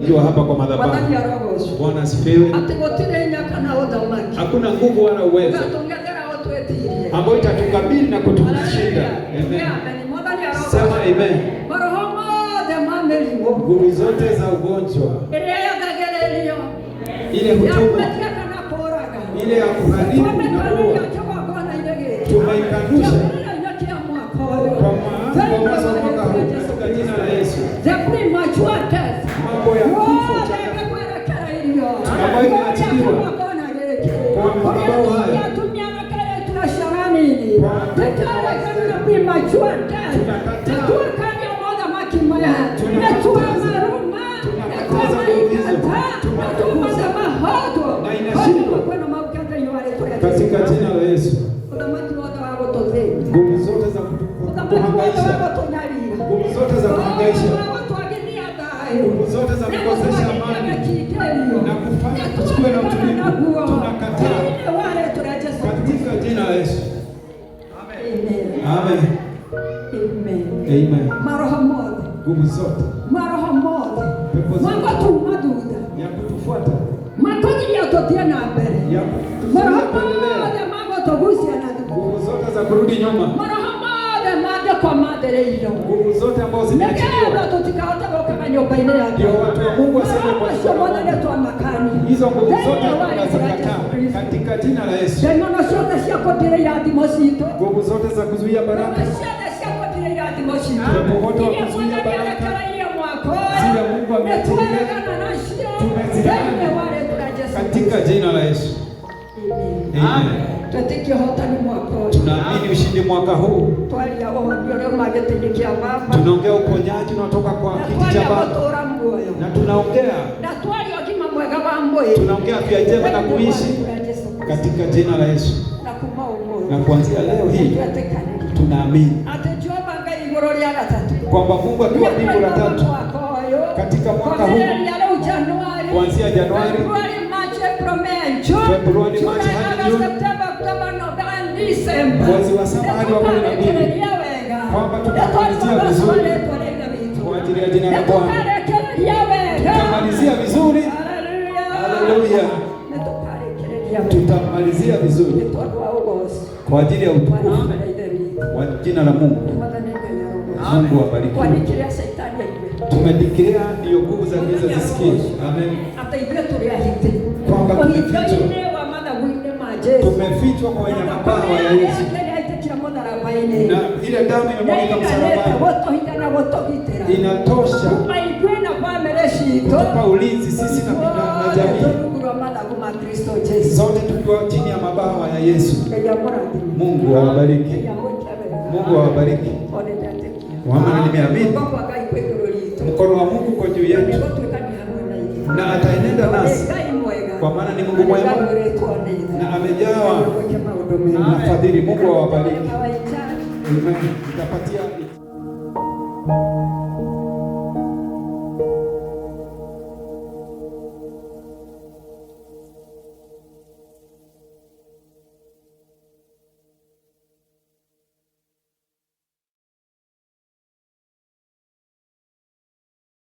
Nikiwa hapa kwa madhabahu. Mwathani arogocwo. Bwana asifiwe. Atĩ gũtirĩ hinya kana ũthamaki Hakuna nguvu wala uwezo ũgatũng'ethera ũtwĩtirie. ambayo itatukabili na kutushinda. Amen. Amen. Mwathani arogocwo. Sema amen. Maroho mothe ma mĩrimũ Nguvu zote za ugonjwa, ĩrĩa yathagĩrĩrio ile ya hutumu, kwetia kana kũũraga, ile ya kuharibu na kuua, twamĩkanũria kĩgongona-inĩ gĩkĩ tumeikanusha kĩambĩrĩria-inĩ kĩa mwaka ũyũ kwa maana kwa mwanzo wa mwaka huu katika jina la Yesu. The premature death Mambo ya kifo cha wothe kwerekereirio ambayo imeachiliwa kwa madhabahu haya. Tukarekana premature death. Tunakataa. Tuwakania mothamaki maya Tunakataza. nĩtwamaruma Tunakataza nguvu hizo. nĩtwamaikata nĩtwamahoto Na inashindwa. kwĩna maguta thĩinĩ wa rĩtwa rĩa Katika Jesũ. jina la Yesu. Ũthamaki wothe wa gũtũthĩnia, Nguvu zote za ũthamaki wothe wa kuhangaisha, gũtũnyarira, nguvu zote za kuhangaisha, gũtwagithia thayũ, nguvu zote za kukosesha amani na kufanya tusikuwe na utulivu, tunakataa katika jina la Yesu. Amen. Amen. Maroho mothe, Nguvu zote, maroho mothe pepo zote magũtuma thutha, ya kutufuata, matũgiria tũthiĩ na mbere, ya kutuzuia maroho kuendelea, mothe magũtũgucia na thutha, nguvu zote za kurudi nyuma, maroho mothe mangĩkwamanthĩrĩirio nguvu zote ambazo nĩgetha zimeachiliwa, tũtikahote gũkaga nyũmba-inĩ ya ndio watu wa Mungu waseme kwa macio mothe nĩtwamakania hizo nguvu zote Thĩinĩ wa rĩĩtwa rĩa tunazikataa Jesũ Kristo. katika jina la Yesu. Ndaimono ciothe cia kũndĩra irathimo citũ, Nguvu zote za kuzuia baraka, ciothe cia kũndĩra irathimo citũ Pepo wote wa iria kuzuia Mwathani baraka, arekereirie mwaka ũyũ, zile Mungu ameachilia, nĩtwaregana nacio Tumezilaani. thĩinĩ wa rĩĩtwa rĩa Jesũ katika jina la Yesu. Amen. Amen. Twĩtĩkie ũhotani mwaka ũyũ. Tunaamini ushindi mwaka huu. Twaria ũhoti ũrĩa uma gĩtĩ-inĩ kĩa Baba, Tunaongea uponyaji unaotoka kwa na kiti cha twaria Baba, gũtũũra muoyo, na tunaongea na twaria ũgima mwega wa mwĩrĩ, tunaongea afya njema na kuishi Thĩinĩ wa rĩĩtwa rĩa Jesũ Kristo. katika jina la Yesu. Na kuma ũmũthĩ Na kuanzia leo hii twetĩkanĩria tunaamini atĩ Jehova Ngai igũrũ rĩa gatatũ kwamba Mungu akiwa mbingu la tatu mwaka ũyũ katika mwaka huu kwambĩrĩria rĩu Januari, kuanzia Januari, Februari, March, April, May, June, Februari, March July, hadi August, June, September, October, November and December. Mwezi wa saba hadi wa 12. Nĩtũkarĩkĩrĩria wega. Kwamba tutamalizia vizuri Nĩtwatua rĩĩtwa rĩa Ithe witũ. kwa ajili ya jina la Bwana. Nĩtũkarĩkĩrĩria wega. Tutamalizia vizuri. Hallelujah. Haleluya. Nĩtũkarĩkĩrĩria wega. Tutamalizia vizuri Nĩ tondũ wa ũgoci kwa ajili ya wa utukufu rĩĩtwa rĩa Ithe witũ. wa jina la Mungu. Mwathani Ngai arogocwo. Mungu abariki. Twanĩkĩrĩa Shaitani aigue Tumedikiria ndiyo nguvu za giza zisikie. Amen. atĩ ithuĩ tũrĩ ahite Kwamba tumefichwa. ũhitho-inĩ wa mathagu-inĩ ma Jesũ, Tumefichwa kwa wenye mabawa ya Yesu, aitĩkire mũtharaba-inĩ, na ile damu imemwagika nĩiganĩte msalabani gũtũhitha na gũtũgitĩra inatosha kuma ithuĩ na bamĩrĩ citũ kutupa ulinzi sisi na jamii rungu rwa mathagu ma Kristo Jesũ. zote tukiwa chini ya mabawa ya Yesu. Ngai amũrathime. Mungu awabariki. Ngai amwĩke wega. Mungu awabariki. O nĩndetĩkia. Kwa maana nimeamini Guoko kwa Ngai kwĩ igũrũ ritũ. mkono wa Mungu uko juu yetu Nĩgũtuĩka nĩ hamwe na ithuĩ. na ataenenda nasi, Ngai mwega. kwa maana ni Mungu mwema Ngai ũrĩtwo nĩ ithe. na amejawa Ngai ũgwĩke maũndũ mega. na fadhili. Mungu awabariki. Amen. Amen. Nitapatia